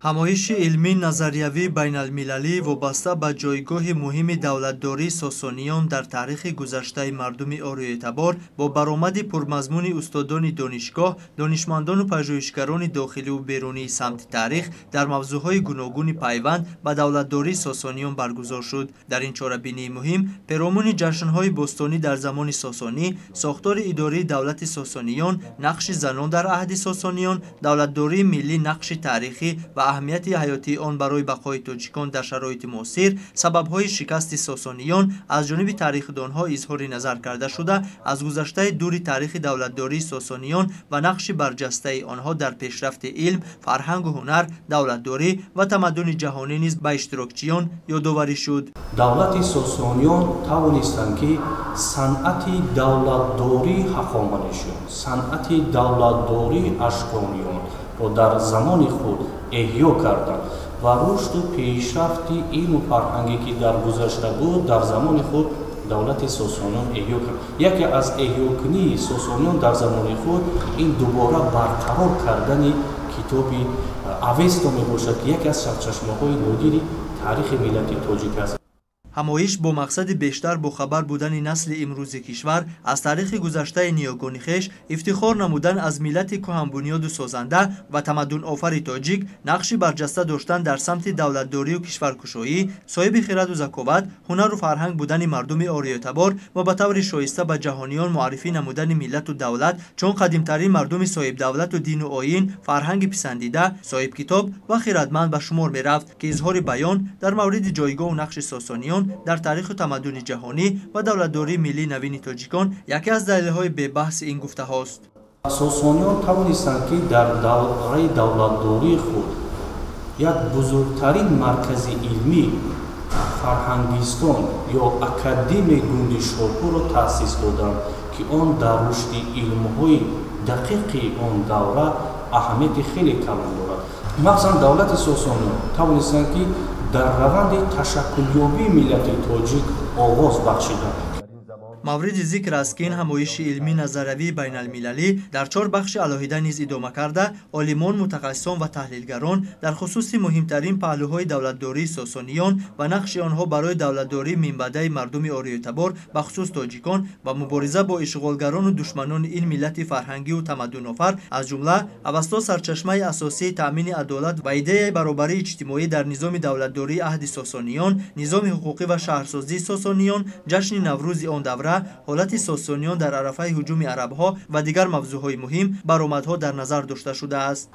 Ҳамоиши илмии назариявии байналмилалӣ вобаста ба ҷойгоҳи муҳими давлатдории сосониён дар таърихи гузаштаи мардуми ориётабор бо баромади пурмазмуни устодони донишгоҳ, донишмандону пажӯҳишгарони дохиливу берунии самти таърих дар мавзӯъҳои гуногуни пайванд ба давлатдории сосониён баргузор шуд. Дар ин чорабинии муҳим перомуни ҷашнҳои бостонӣ дар замони сосонӣ, сохтори идории давлати сосониён, нақши занон дар аҳди сосониён, давлатдории миллӣ, нақши таърихӣ ва аҳамияти ҳаётии он барои бақои тоҷикон дар шароити муосир, сабабҳои шикасти сосониён аз ҷониби таърихдонҳо изҳори назар карда шуда, аз гузаштаи дури таърихи давлатдории сосониён ва нақши барҷастаи онҳо дар пешрафти илм, фарҳангу ҳунар, давлатдорӣ ва тамаддуни ҷаҳонӣ низ ба иштирокчиён ёдоварӣ шуд. Давлати сосониён тавонистанд, ки санъати давлатдории ҳахоманишиён, санъати давлатдории ашкониёнро дар замони худ эҳё карданд ва рушду пешрафти илму фарҳанге, ки дар гузашта буд, дар замони худ давлати сосониён эҳё кард. Яке аз эҳёкунии сосониён дар замони худ ин дубора барқарор кардани китоби Авесто мебошад, ки яке аз сарчашмаҳои нодири таърихи миллати тоҷик аст. Ҳамоиш бо мақсади бештар бохабар будани насли имрӯзи кишвар аз таърихи гузаштаи ниёгони хеш, ифтихор намудан аз миллати кӯҳанбунёду созанда ва тамаддунофари тоҷик, нақши барҷаста доштан дар самти давлатдорию кишваркушоӣ, соҳиби хираду заковат, ҳунару фарҳанг будани мардуми ориётабор ва ба таври шоиста ба ҷаҳониён муаррифӣ намудани миллату давлат чун қадимтарин мардуми соҳибдавлату дину оин, фарҳанги писандида, соҳибкитоб ва хирадманд ба шумор мерафт, ки изҳори баён дар мавриди ҷойгоҳу нақши сосониён дар таъриху тамаддуни ҷаҳонӣ ва давлатдории миллии навини тоҷикон яке аз далелҳои бебаҳси ин гуфтаҳост. Сосониён тавонистанд, ки дар давраи давлатдории худ як бузургтарин маркази илмӣ, фарҳангистон ё Академияи Гундишопурро таъсис доданд, ки он дар рушди илмҳои дақиқи он давра аҳамияти хеле калон дорад. Махсусан давлати сосониён тавонистанд, ки дар раванди ташаккулёбии миллати тоҷик оғоз бахшиданд. Мавриди зикр аст, ки ин ҳамоиши илмии назариявии байналмилалӣ дар чор бахши алоҳида низ идома карда, олимон, мутахассисон ва таҳлилгарон дар хусуси муҳимтарин паҳлӯҳои давлатдории сосониён ва нақши онҳо барои давлатдории минбаъдаи мардуми ориётабор, бахусус тоҷикон, ва мубориза бо ишғолгарону душманони ин миллати фарҳангию тамаддунофар, аз ҷумла Авасто сарчашмаи асосии таъмини адолат ва идеяи баробарии иҷтимоӣ дар низоми давлатдории аҳди сосониён, низоми ҳуқуқӣ ва шаҳрсозии сосониён, ҷашни Наврӯзи он давра, ҳолати сосониён дар арафаи ҳуҷуми арабҳо ва дигар мавзӯъҳои муҳим баромадҳо дар назар дошта шудааст.